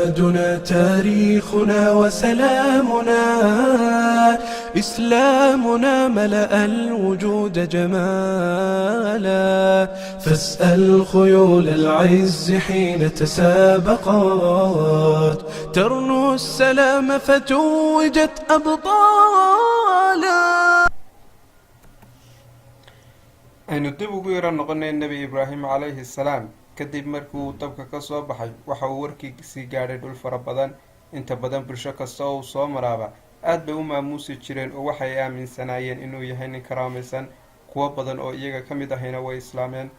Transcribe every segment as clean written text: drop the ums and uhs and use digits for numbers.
بلادنا تاريخنا وسلامنا، إسلامنا ملأ الوجود جمالا. فاسأل خيول العز حين تسابقات، ترنو السلام فتوجت أبطالا. Aynu dib ugu yaro noqonay Nebi Ibraahim calayhi salaam. Kadib markii uu dabka ka soo baxay, waxa uu warkiisii gaadhay dhul fara badan. Inta badan bulsho kasta oo uu soo maraaba aad bay u maamuusi jireen, oo waxay aaminsanaayeen inuu yahay nin karaamaysan. Kuwo badan oo iyaga ka mid ahayna way islaameen.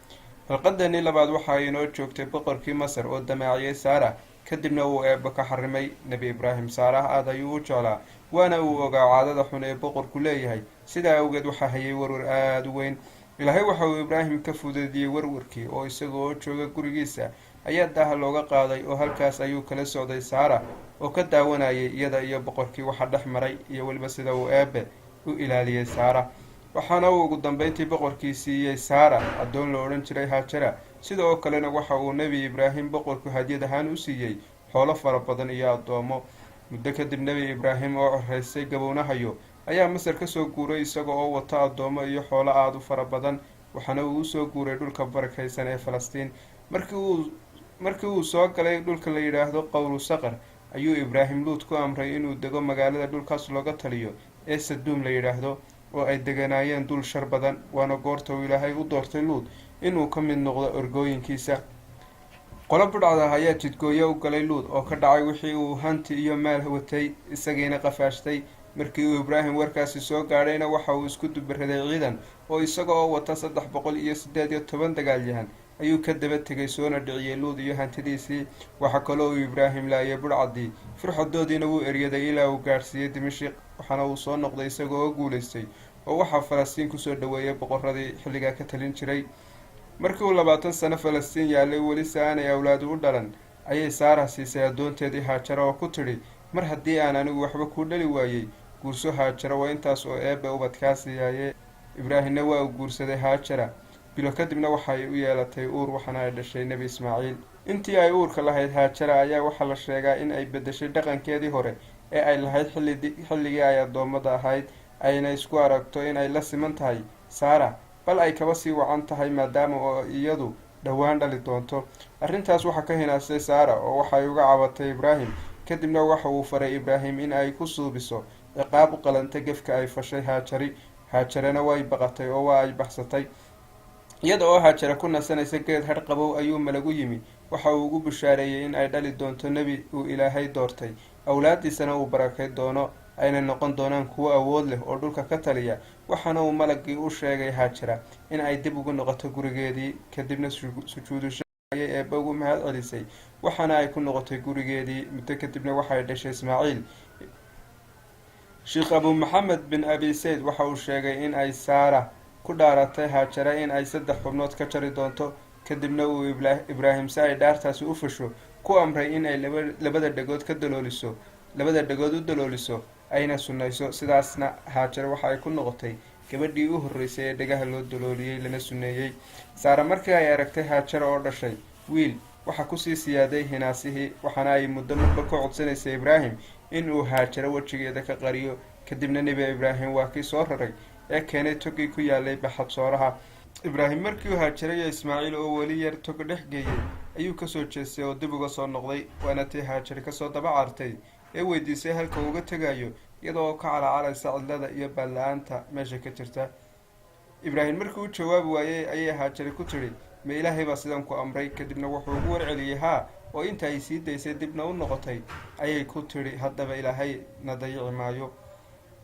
Xalqadeenii labaad waxa inoo joogtay boqorkii Masar oo damaaciyey Saara, kadibna uu Eebba ka xarimay. Nebi Ibraahim Saarah aad ayuu u jeclaa, waana uu ogaa caadada xun ee boqorku leeyahay. Sidaa awgeed waxaa hayay warwar aada u weyn. Ilaahay waxa uu Ibraahim ka fudeediyey warwarkii, oo isaga oo jooga gurigiisa ayaa daaha looga qaaday, oo halkaas ayuu kala socday Saara oo ka daawanayay iyada iyo boqorkii waxa dhex maray iyo weliba sida uu Eebe u ilaaliyey Saara. Waxaana uu ugu dambeyntii boqorkii siiyey Saara addoon la odhan jiray Haajara. Sida oo kalena waxa uu Nebi Ibraahim boqorku hadiyad ahaan u siiyey xoolo fara badan iyo addoomo. Muddo kadib, Nebi Ibraahim oo coraysay gabownahayo ayaa Masar kasoo guuray, isaga oo wata addoomo iyo xoolo aada u fara badan. Waxaana uu usoo guuray dhulka barakaysan ee Falastiin. Markii uu soo galay dhulka la yidhaahdo Qowlu Saqar, ayuu Ibraahim Luut ku amray inuu dego magaalada dhulkaas looga taliyo ee Saduum la yidhaahdo, oo ay deganaayeen dul shar badan. Waana goorta uu Ilaahay u doortay Luut inuu ka mid noqdo ergooyinkiisa. Qolo budhcada ayaa jidgooyo u galay Luut oo ka dhacay wixii uu hanti iyo maal watay, isagiina qafaashtay. Markii uu Ibraahim warkaasi soo gaadhayna, waxa uu isku dubaraday ciidan, oo isaga oo wata 318 dagaalyahan ayuu ka daba tegay, soona dhiciyey Luud iyo hantidiisii. Waxaa kaloo uu Ibraahim laayay budhcaddii, firxadoodiina wuu eryaday ilaa uu gaadhsiiyey Dimashiq. Waxaana uu soo noqday isaga oo guulaystay, oo waxaa Falastiin kusoo dhaweeyay boqoradii xilligaa ka talin jiray. Markii uu 20 sano Falastiin yaalay, welise aanay awlaadu u dhalan, ayay Saara siisay addoonteedii Haajara oo ku tidhi: "Mar haddii aan anigu waxba kuu dhali waayey, guurso Haajara, waa intaas oo Eebbe ubadkaa siiyaaye." Ibraahimna waa uu guursaday Haajara. Bilo kadibna waxay u yeelatay uur, waxaana ay dhashay Nebi Ismaaciil. Intii ay uurka lahayd Haajara ayaa waxaa la sheegaa in ay beddeshay dhaqankeedii hore ee ay lahayd xilligii ay addoommada ahayd, ayna isku aragto in ay la siman tahay Saara, bal ay kaba sii wacan tahay, maadaama oo iyadu dhowaan dhali doonto. Arrintaas waxaa ka hinaastay Saara, oo waxay uga cabatay Ibraahim. Kadibna waxa uu faray Ibraahim in ay ku suubiso ciqaab u qalanta gefka ay fashay Haajari. Haajarena way baqatay oo waa ay baxsatay. Iyada oo Haajara ku nasanaysa geed hadh qabow ayuu malagu yimi. Waxa uu ugu bushaareeyey in ay dhali doonto nebi uu Ilaahay doortay, awlaadiisana uu barakay doono, ayna noqon doonaan kuwo awood leh oo dhulka ka taliya. Waxaana uu malagii u sheegay Haajara in ay dib ugu noqoto gurigeedii. Kadibna sujuudu ayay Eebbe ugu mahad celisay, waxaana ay ku noqotay gurigeedii. Muddo kadibna waxay dhashay Ismaaciil. Sheekh Abu Maxamed bin Abi Sayd waxa uu sheegay in ay Saara ku dhaaratay Haajara in ay saddex xubnood ka jari doonto. Kadibna uu Ibraahim, si ay dhaartaasi u fasho, ku amray in ay labada dhegood ka dalooliso, labada dhegood u dalooliso, ayna sunnayso. Sidaasna Haajara waxa ay ku noqotay gabadhii u horreysay ee dhegaha loo dalooliyey lana sunneeyey. Saara markii ay aragtay Haajara oo dhashay wiil, waxaa kusii siyaaday hinaasihii, waxaana ay muddo marba ka codsanaysay Ibraahim in uu Haajaro wejigeeda ka qariyo. Kadibna Nebi Ibraahim waa kii soo raray ee keenay togii ku yaalay baxad sooraha. Ibraahim markii uu Haajiray iyo Ismaaciil oo weli yar toga dhex geeyey ayuu kasoo jeestay oo dib uga soo noqday. Waana tii Haajir kasoo daba cartay ee weydiisay halka uga tegayo, iyada oo ka calaacalaysa cidlada iyo baalla-aanta meesha ka jirta. Ibraahim markii u jawaabi waayey ayay Haajari ku tidhi: "Ma Ilaahay baa sidan ku amray?" Kadibna wuxuu ugu warceliyey haa, oo inta ay sii daysay dibna u noqotay ayay ku tidhi: "Haddaba Ilaahay na dayici maayo."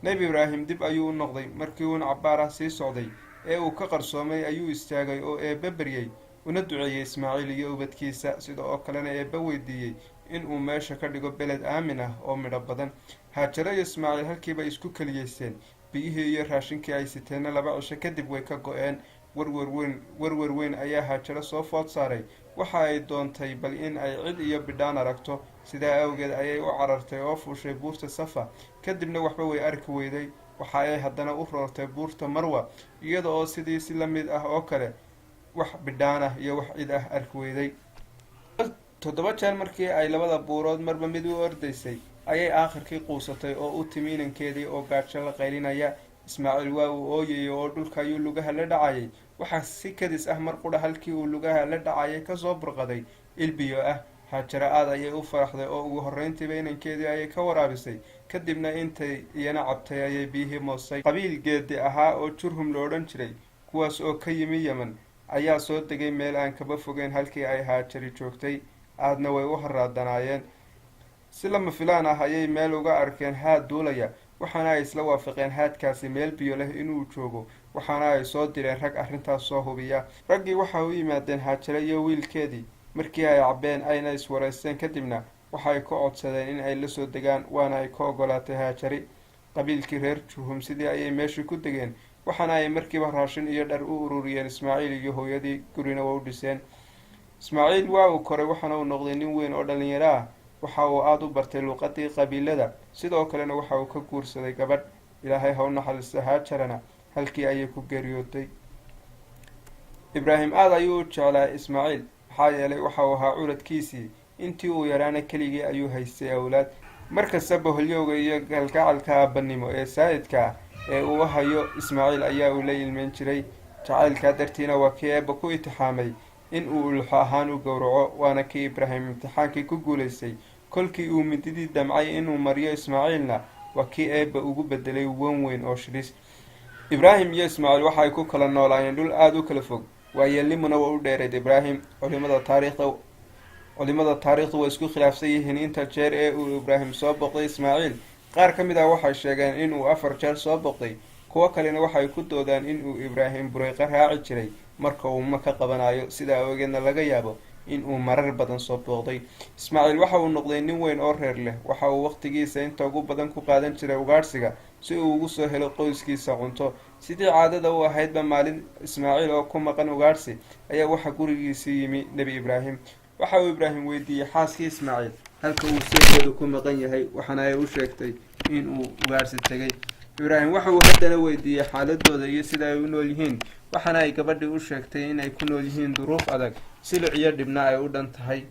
Nebi Ibraahim dib ayuu u noqday. Markii uun cabbaar ah sii socday ee uu ka qarsoomay ayuu istaagay oo Eebbe baryey, una duceeyey Ismaaciil iyo ubadkiisa, sida oo kalena Eebbe weydiiyey in uu meesha ka dhigo beled aamin ah oo midho badan. Haajaro iyo Ismaaciil halkiibay isku keliyeysteen. Biyihii iyo raashinkii ay siteenna 2 cisho kadib way ka go-een. Warwar weyn, warwar weyn ayaa Haajaro soo food saaray. Waxa ay doontay bal in ay cid iyo bidhaan aragto. Sidaa awgeed ayay u carartay oo fuushay buurta Safa. Kadibna waxba way arki weyday. Waxa ay haddana u roortay buurta Marwa, iyada oo sidii si la mid ah oo kale wax bidhaan ah iyo wax cid ah arki weyday. 7 jeer markii ay labada buurood marba mid u ordaysay ayay aakhirkii quusatay oo u timi inankeedii oo gaajo la qaylinaya. Ismaaciil waa uu ooyayay oo dhulka ayuu lugaha la dhacayay. Waxaa si kadis ah mar qudha halkii uu lugaha la dhacayay kasoo burqaday il biyo ah. Haajara aad ayay u faraxday oo ugu horreyntiiba inankeedii ayay ka waraabisay, kadibna intay iyana cabtay ayay biyihii moosay. Qabiil geedi ahaa oo Jurhum la odhan jiray, kuwaas oo ka yimi Yemen, ayaa soo degay meel aan kaba fogeyn halkii ay Haajari joogtay. Aadna way u haraadanaayeen. Si lama filaan ah ayay meel uga arkeen haad duulaya, waxaana ay isla waafaqeen haadkaasi meel biyo leh inuu joogo, waxaana ay soo direen rag arrintaas soo hubiya. Raggii waxa u yimaadeen Haajare iyo wiilkeedii. Markii ay cabbeen ayna iswaraysteen kadibna waxay ka codsadeen in ay la soo degaan, waana ay ka ogolaatay Haajari. Qabiilkii reer Jurhum sidii ayay meeshii ku degeen, waxaana ay markiiba raashin iyo dhar u ururiyeen Ismaaciil iyo hooyadii, gurina waa u dhiseen. Ismaaciil waa uu koray, waxaana uu noqday nin weyn oo dhallinyaro ah. Waxa uu aada u bartay luuqadii qabiilada, sidoo kalena waxa uu ka guursaday gabadh. Ilaahay ha u naxariisto, Haajarana halkii ayay ku geeriyootay. Ibraahim aada ayuu u jeclaa Ismaaciil, maxaa yeelay waxa uu ahaa curadkiisii. Intii uu yaraana keligii ayuu haystay awlaad. Markasta boholyowga iyo kalgacalka aabanimo ee saa'idka ah ee uu hayo Ismaaciil ayaa uu la ilmeyn jiray. Jacaylkaa dartiina waa kii Eebba ku itixaamay in uu ulxo ahaan u gowraco, waana kii Ibraahim imtixaankii ku guulaystay. Kolkii uu mididii damcay inuu mariyo Ismaaciilna, waa kii Eebba ugu bedelay wan weyn oo shilis. Ibraahim iyo Ismaaciil waxa ay ku kala noolaayeen dhul aada u kala fog, waayeelnimuna waa u dheereyd Ibraahim. Culimada taariikhdu waa isku khilaafsan yihiin inta jeer ee uu Ibraahim soo boqday Ismaaciil. Qaar ka mid ah waxay sheegeen in uu 4 jeer soo boqday, kuwo kalena waxay ku doodaan in uu Ibraahim bureyqo raaci jiray marka uu Maka qabanayo, sidaa awgeedna laga yaabo in uu marar badan soo booqday. Ismaaciil waxa uu noqday nin weyn oo reer leh. Waxa uu waqtigiisa inta ugu badan ku qaadan jiray ugaadhsiga si uu ugu soo helo qoyskiisa cunto. Sidii caadada u ahaydba, maalin Ismaaciil oo ku maqan ugaadhsi ayaa waxaa gurigiisii yimi Nebi Ibraahim. Waxa uu Ibraahim weydiiyey xaaskii Ismaaciil halka uu seegeedu ku maqan yahay, waxaana ay u sheegtay in uu ugaadhsi tegay. Ibraahim waxa uu haddana weydiiyey xaaladooda iyo sida ay u nool yihiin, waxaana ay gabadhii u sheegtay in ay ku nool yihiin duruuf adag, silic iyo dhibna ay u dhan tahay.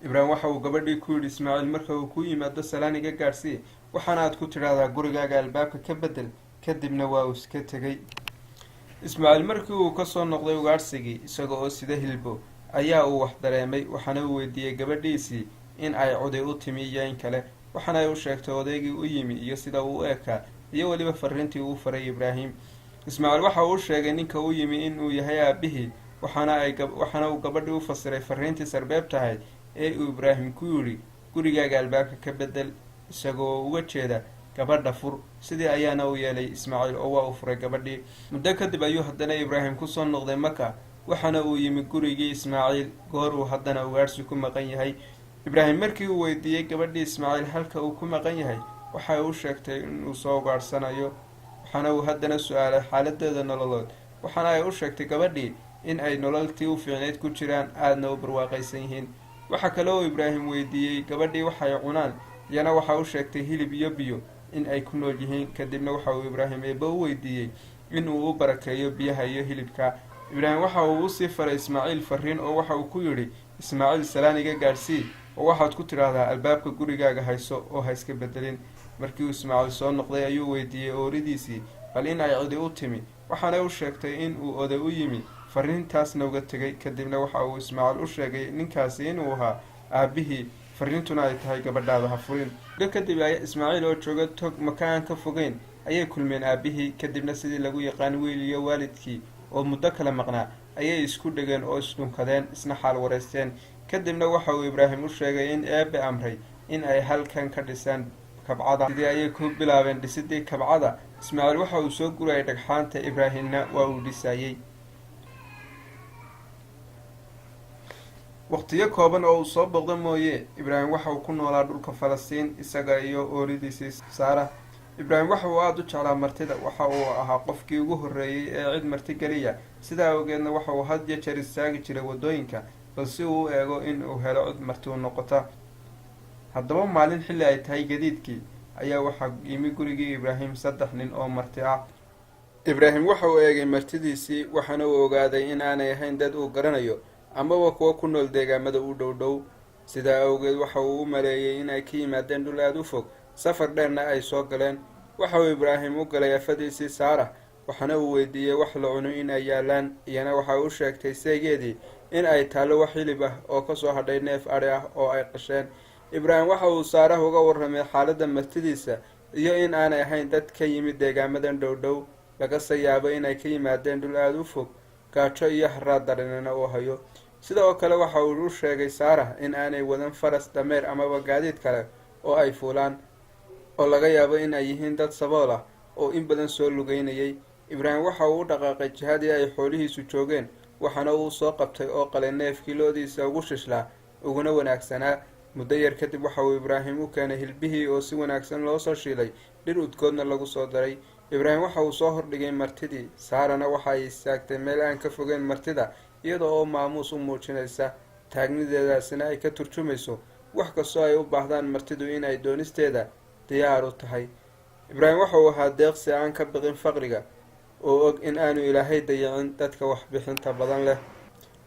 Ibraahim waxa uu gabadhii ku yidhi, "Ismaaciil marka uu ku yimaado salaan iga gaadhsii, waxaana aad ku tidhaahdaa gurigaaga albaabka ka bedel." Kadibna waa uu iska tegay. Ismaaciil markii uu kasoo noqday ugaadhsigii isaga oo sida hilbo ayaa uu wax dareemay, waxaana uu weydiiyey gabadhiisii in ay cuday u timi iyo in kale, waxaana ay u sheegtay odaygii u yimi iyo sida uu u ekaa iyo weliba fariintii uu faray Ibraahim. Ismaaciil waxa uu sheegay ninka u yimi in uu yahay aabihii, waxaana uu gabadhii u fasiray fariintii sarbeeb tahay ee uu Ibraahim ku yidhi, "Gurigaaga albaabka ka bedel," isagoo uga jeeda gabadha fur. Sidii ayaana u yeelay Ismaaciil oo waa uu furay gabadhii. Muddo kadib ayuu haddana Ibraahim kusoo noqday Maka, waxaana uu yimi gurigii Ismaaciil goor uu haddana ugaadhsi ku maqan yahay. Ibraahim markii uu weydiiyey gabadhii Ismaaciil halka uu ku maqan yahay, waxay u sheegtay inuu soo ugaadhsanayo, waxaana uu haddana su-aalay xaaladeeda nololood, waxaana ay u sheegtay gabadhii in ay nololtii u fiicnayd ku jiraan, aadna u barwaaqaysan yihiin. Waxa kale oo Ibraahim weydiiyey gabadhii waxay cunaan, iyana waxa u sheegtay hilib iyo biyo in ay ku nool yihiin. Kadibna waxa uu Ibraahim eebba u weydiiyey in uu u barakeeyo biyaha iyo hilibka. Ibraahim waxa uu usii faray Ismaaciil fariin oo waxa uu ku yidhi, "Ismaaciil salaan iga gaadhsii oo waxaad ku tidhaahdaa albaabka gurigaaga hayso oo ha iska bedelin." Markii uu Ismaaciil soo noqday ayuu weydiiyey ooridiisii bal in ay cidi u timi, waxaanay u sheegtay in uu oday u yimi, fariintaasna uga tegay. Kadibna waxa uu Ismaaciil u sheegay ninkaasi inuu ahaa aabihii, fariintuna ay tahay gabadhaada ha furin. Muddo kadib Ismaaciil oo jooga tog Maka aan ka fogeyn ayay kulmeen aabihii. Kadibna sidii lagu yaqaan wiil iyo waalidkii oo muddo kala maqnaa ayay isku dhegeen oo isdhunkadeen, isna xaal wareysteen. Kadibna waxa uu Ibraahim u sheegay in Eebbe amray in ay halkan ka dhisaan kabcada. Sidii ayay ku bilaabeen dhisidii kabcada. Ismaaciil waxa uu soo gurayay dhagxaanta, Ibraahimna waa uu dhisayey. Waqtiyo kooban oo uu soo booqdo mooye, Ibraahim waxa uu ku noolaa dhulka Falastiin isaga iyo ooridiisii Saara. Ibraahim waxa uu aada u jeclaa martida. Waxa uu ahaa qofkii ugu horreeyey ee cid marti geliya, sidaa awgeedna waxa uu had iyo jeer istaagi jiray waddooyinka bal si uu u eego in uu helo cid marti u noqota. Haddaba maalin xilli ay tahay gadiidkii ayaa waxaa yimi gurigii Ibraahim 3 nin oo marti ah. Ibraahim waxa uu eegay martidiisii, waxaana uu ogaaday in aanay ahayn dad uu garanayo. Amaba kuwa ku nool deegaamada u dhow dhow. Sidaa awgeed waxa uu u maleeyey in ay ka yimaadeen dhul aada u fog, safar dheerna ay soo galeen. Waxa uu Ibraahim u galay afadiisii Saara, waxaana uu weydiiyey wax la cuno in ay yaalaan. Iyana waxa u sheegtay seegeedii in ay taallo wax hilib ah oo kasoo hadhay neef adhi ah oo ay qasheen. Ibraahim waxa uu Saarah uga warramay xaaladda martidiisa iyo in aanay ahayn dad ka yimid deegaamadan dhow dhow, lagase yaabo inay ka yimaadeen dhul aada u fog, gaajo iyo haraad daranina uu hayo. Sida oo kale waxa uu u sheegay Saarah in aanay wadan faras, dameer amaba gaadiid kale oo ay fuulaan, oo laga yaabo in ay yihiin dad sabool ah oo in badan soo lugeynayay. Ibraahim waxa uu u dhaqaaqay jihadii ay xoolihiisu joogeen, waxaana uu soo qabtay oo qalay neefkii loodiisa ugu shishlaa uguna wanaagsanaa. Muddo yar kadib waxa uu Ibraahim u keenay hilbihii oo si wanaagsan loo soo shiilay, dhir udgoodna lagu soo daray. Ibraahim waxa uu soo hordhigay martidii. Saarana waxa ay istaagtay meel aan ka fogeyn martida, iyada oo maamuus u muujinaysa, taagnideedaasina ay ka turjumayso wax kastoo ay u baahdaan martidu in ay doonisteeda diyaar u tahay. Ibraahim waxa uu ahaa deeqsi aan ka biqin faqriga, oo og in aanu Ilaahay dayicin dadka waxbixinta badan leh.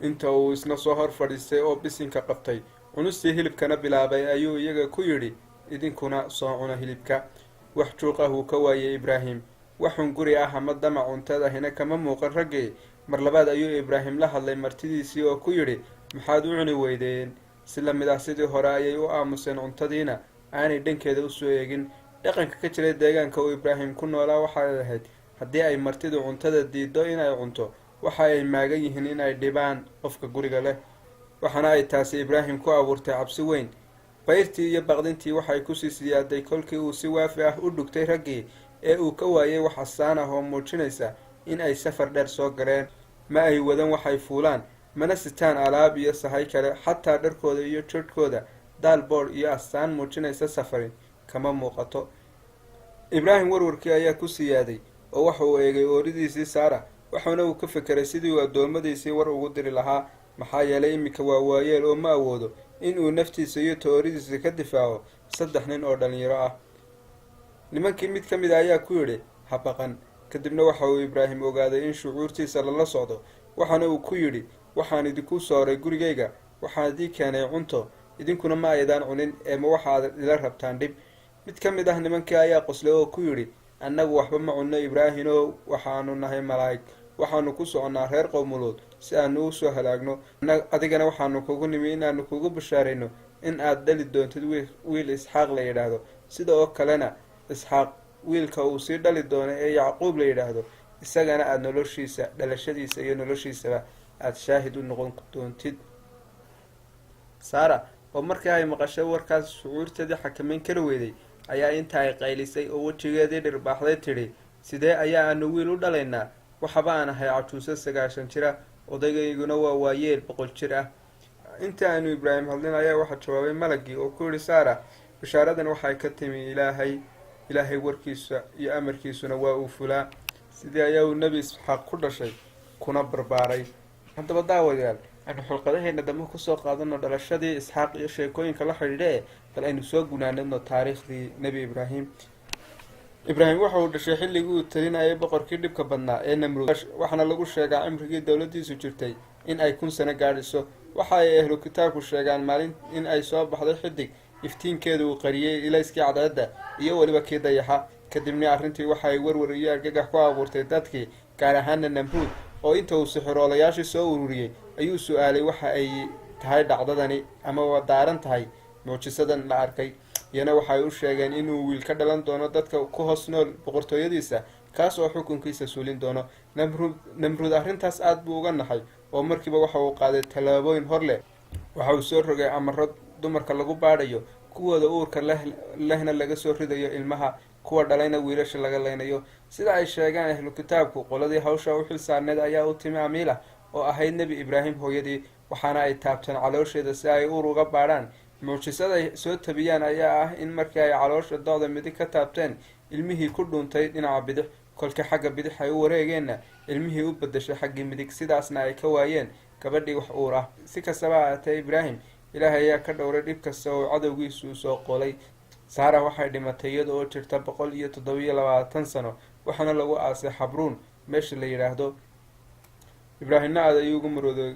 Inta uu isna soo hor fadhiistay oo bisinka qabtay, cunistii hilibkana bilaabay, ayuu iyaga ku yidhi: "Idinkuna soo cuna hilibka." Wax juuq ah wuu ka waayay Ibraahim, waxun guri ah ama damac cuntadahina kama muuqan raggii. Mar labaad ayuu Ibraahim la hadlay martidiisii oo ku yidhi: "Maxaad u cuni weydeen?" Si la mid ah sidii hore ayay u aamuseen, cuntadiina aanay dhankeeda usoo eegin. Dhaqanka ka jiray deegaanka uu Ibraahim ku noolaa waxay ahayd, haddii ay martidu cuntada diido inay cunto, waxa ay maagan yihiin in ay dhibaan qofka guriga leh, waxaana ay taasi Ibraahim ku abuurtay cabsi weyn. Bayrtii iyo baqdintii waxay kusii siyaaday kolkii uu si waafi ah u dhugtay raggii ee uu ka waayay wax asaan ah oo muujinaysa in ay safar dheer soo galeen. Ma ay wadan waxay fuulaan, mana sitaan alaab iyo sahay kale. Xataa dharkooda iyo jidhkooda daal, boodh iyo astaan muujinaysa safarin kama muuqato. Ibraahim warwarkii ayaa ku siyaaday, oo waxa uu eegay ooridiisii Saara, waxaana uu ka fekeray sidii uu addoommadiisii war ugu diri lahaa, maxaa yeelay iminka waa waayeel oo ma awoodo in uu naftiisa iyo tooridiisa ka difaaco saddex nin oo dhalinyaro ah. Nimankii mid ka mid a ayaa ku yidhi: "Ha baqan." Kadibna waxa uu Ibraahim ogaaday in shucuurtiisa lala socdo, waxaana uu ku yidhi: "Waxaan idinku sooray gurigayga, waxaan idii keenay cunto, idinkuna ma aydaan cunin, ee ma waxaad ila rabtaan dhib?" Mid ka mid ah nimankii ayaa qoslay oo ku yidhi: "Annagu waxba ma cunno, Ibraahinow, waxaanu nahay malaa'ig. Waxaanu ku soconnaa reer qowmulood si aanu u soo halaagno. Adigana waxaanu kugu nimi in aanu kugu bashaarayno in aad dhali doontid wiil Isxaaq la yidhaahdo. Sida oo kalena Isxaaq wiilka uu sii dhali doono ee Yacquub la yidhaahdo, isagana aada noloshiisa, dhalashadiisa iyo noloshiisaba aada shaahid u noqon doontid." Saara oo markii ay maqashay warkaas shucuurteedii xakameyn kari weyday ayaa inta ay qaylisay oo wejigeedii dhirbaaxday tidhi: "Sidee ayaa aanu wiil u dhalaynaa? Waxaba aan ahay cajuuso 90 jira, odaygayguna waa waayeel 100 jir ah." Inta aanu Ibraahim hadlin ayaa waxaa jawaabay malagii oo ku yidhi Saara: "Bishaaradan waxay ka timi Ilaahay. Ilaahay warkiisa iyo amarkiisuna waa uu fulaa." Sidii ayaa uu Nebi Isxaaq ku dhashay kuna barbaaray. Haddaba daawadayaal, aynu xulqadaheena dambe kusoo qaadano dhalashadii Isxaaq iyo sheekooyinka la xidhiidha, e bal aynu soo gunaanadno taariikhdii Nebi Ibraahim. Ibraahim waxa uu dhashay xilligii uu talinayay boqorkii dhibka badnaa ee Namruud, waxaana lagu sheegaa cimrigii dowladdiisu jirtay in ay 1000 sano gaadhiso. Waxa ay ahlu kitaabku sheegaan maalin in ay soo baxday xidig iftiinkeedu uu qariyey ilayskii cadceedda iyo weliba kii dayaxa. Kadibna arrintii waxa ay warwar iyo argagax ku abuurtay dadkii, gaar ahaana Namruud, oo inta uu sixiroolayaashii soo ururiyey ayuu su-aalay waxa ay tahay dhacdadani amaba daaran tahay mucjisadan la arkay. Iyana waxay u sheegeen inuu wiil ka dhalan doono dadka ku hoos nool boqortooyadiisa, kaas oo xukunkiisa suulin doono. Namruud arrintaas aada buu uga naxay, oo markiiba waxa uu qaaday tallaabooyin hor leh. Waxa uu soo rogay amaro dumarka lagu baadhayo, kuwooda uurka leh lehna laga soo ridayo ilmaha, kuwa dhalayna wiilasha laga leynayo. Sida ay sheegaan ahlu kitaabku, qoladii hawsha u xil saarneed ayaa u timi Amiila oo ahayd Nebi Ibraahim hooyadii, waxaana ay taabteen caloosheeda si ay uur uga baadhaan. Mucjisada ay soo tabiyaan ayaa ah in markii ay caloosha docda midig ka taabteen, ilmihii ku dhuuntay dhinaca bidix, kolkii xagga bidix ay u wareegeenna ilmihii u bedeshay xaggii midig, sidaasna ay ka waayeen gabadhii wax uur ah. Si kastaba ahaatee, Ibraahim Ilaahay ayaa ka dhowray dhib kasta oo cadowgiisu soo qolay. Saara waxay dhimatay iyada oo jirta 127 sano, waxaana lagu aasay Xabruun meesha la yidhaahdo. Ibraahimna aad ayuu uga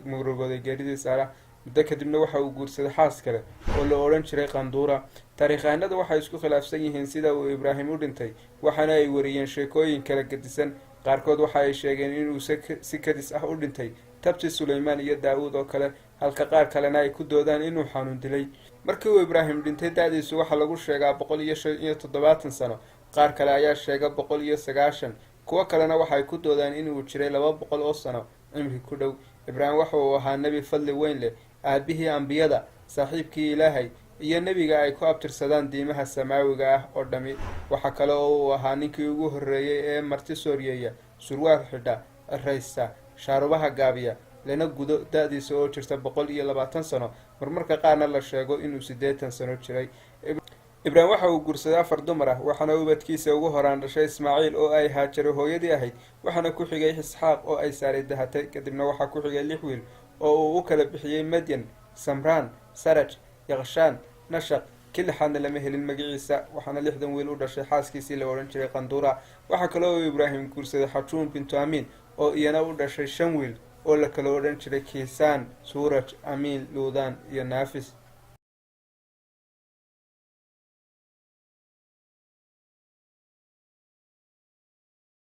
murugooday geeridii Saara. Muddo kadibna waxa uu guursaday xaas kale oo la odhan jiray Qanduura. Taariikhahanada waxay isku khilaafsan yihiin sida uu Ibraahim u dhintay, waxaana ay wariyeen sheekooyin kala gedisan. Qaarkood waxa ay sheegeen inuu si kadis ah u dhintay, tabti Suleymaan iyo Daawuud oo kale, halka qaar kalena ay ku doodaan inuu xanuun dilay. Markii uu Ibraahim dhintay, da-diisu waxaa lagu sheegaa 175 sano. Qaar kale ayaa sheega 190, kuwo kalena waxay ku doodaan inuu jiray 200 oo sano cimri ku dhow. Ibraahim waxa uu ahaa nebi fadli weyn leh, aabihii ambiyada, saaxiibkii Ilaahay iyo nebiga ay ku abtirsadaan diimaha samaawiga ah oo dhami. Waxaa kale oo uu ahaa ninkii ugu horreeyey ee marti sooriyeeya, surwaal xidha, raysta, shaarubaha gaabiya, lana gudo da-diisa oo jirta 120 sano, marmarka qaarna la sheego inuu 80 sano jiray. Ibraahim waxa uu guursaday afar dumar ah, waxaana ubadkiisa ugu horaan dhashay Ismaaciil oo ay Haajaro hooyadii ahayd, waxaana ku xigay Isxaaq oo ay Saaray dahatay. Kadibna waxaa ku xigay lix wiil oo uu u kala bixiyey Madyan, Samraan, Saraj, Yaqshaan, Nashaq. Ki lixaadna lama helin magaciisa. Waxaana 60 wiil u dhashay xaaskiisii la odhan jiray Qanduura. Waxaa kale oo Ibraahim guursaday Xajuun bintu Amiin oo iyana u dhashay shan wiil oo la kala odhan jiray Kiisaan, Suuraj, Amiin, Luudaan iyo Naafis.